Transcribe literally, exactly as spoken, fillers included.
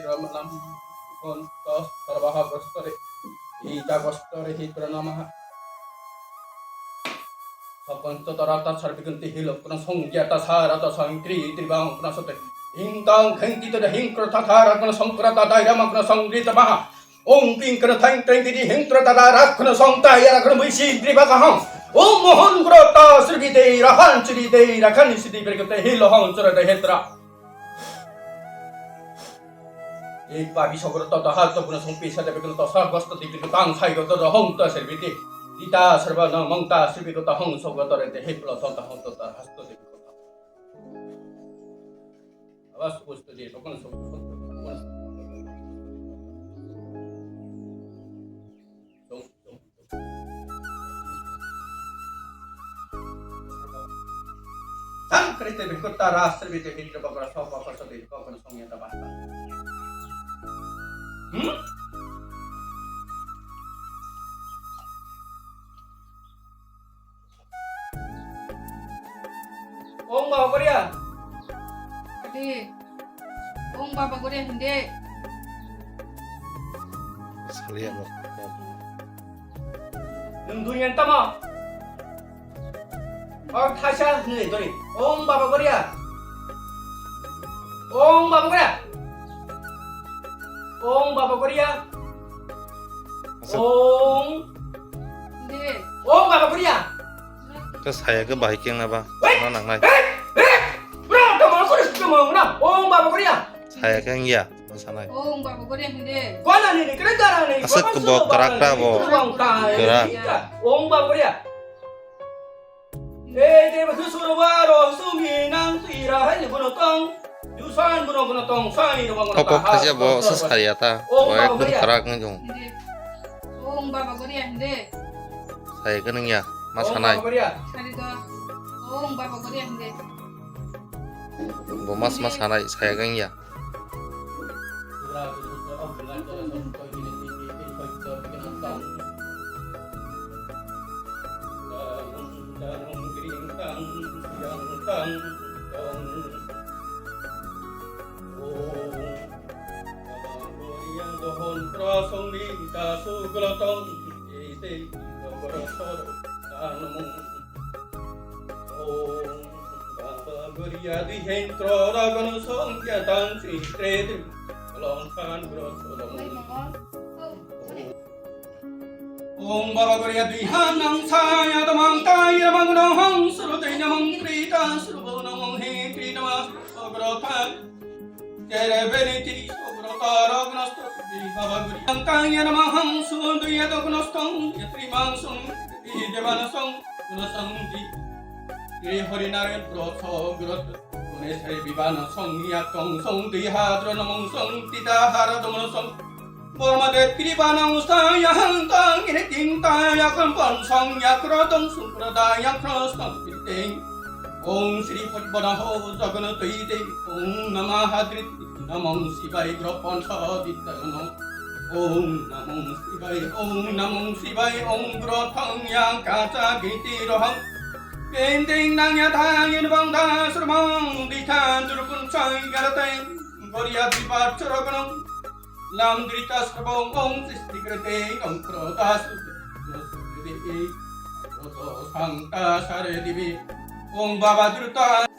Ramalam Gonto Sarvaha Gostore Ita Gostore Hitra Namaha. Sokonto Tarata Sarvikunti Hilokna Songyata Sarata Sankri Tribang Kuna Sote Hingtang Khengti Tada Hingkra Thakara Kuna Songkrata Dairama Kuna Songrita Maha. Ong ping kena thang teng kini hing tra tada rak khna song ta ya rak khna bui si dri ba kahong. Ong mohon gro ta sri de rahan sri de rakan sri de berkete hi lohong chura de hetra. Ei pabi sogro to ta hal to guna song pisa de berkete to sa gosto di berkete tang sai go to hong ta sri de. Ita serba na mong ta sri de to hong sogo to re de he plo to ta hong to ta hasto de berkete. Awas, awas, tadi, kau kan sok, sok, sok, sok. Sang kereta berikut taras, terlebih dahulu kita bakal sok, bakal sok, bakal sok yang dapat. Hmm? Ong baba Goria. Adi. Ong baba Goria hindi. Saliya mo. Nung dunyan tama. Or thasa hindi dori. Ong baba Goria. Ong baba Goria. Ong baba Goria. Asa- Ong. Hindi. Ong baba Goria. Khe saya khe bahai kengna ba, ma nangnai. Bro, tamo kore tamo na. Ong baba Goria. Saya khe wngya, ma sanai. Ong baba Goria hindi. Kona ni ni kre gara ni. Aswk bo kwrak ta bo. Kwrak. Ong baba Goria. Ei de ba khusuro ba ro sumi nang tira hai ni bono tong. Dusan bono bono tong sai ni bono. Topok khaja bo sa saya ta. Ong baba Goria. Kwrak ngi jong. Hindi. Ong baba Goria hindi. Saya khe nungya, ma sanai. Sari do. Ong baba Goria hindi. Bo mas ma sanai, saya khe wngya. Ong baba Goria di hentro ragono song ya tang si tre di long khan bro so da mung. Ong baba Goria di han nang sa ya da mang ta ya mang no hong suru de na mang tri ta suru bo no mong he tri na ma so bro tha. Tere beni tiri sobro tarok nosto di baba Goria. Tang ya nama hang sun du ya dok nosto ya tri mang sung di devan sung guna sung di. Tri hori naren pro so grot gune sari biban sung ya tong sung di hadro namong sung tita hara domon sung. Borma de tri bana usa ya hang tang ini ting ta ya kompon sung ya kro tong sung kro da ya kro sung ting. Om Sri Padmanaho Jagannathai Devi Om Namah Hadri Namah Shivaya Gropan Saditano Om Namah Shivaya Om Namah Shivaya Om Grothang Yang Kacha Giti Rohang Pending Nang Yathang Yin Bang Das Ramang Dithan Durpun Sang Garateng Goria Dipat Choroganong Lam drita sabong ong sisti krete ong kroda sute. Sute e. Krodo sangta sare dibi. Ong baba druta.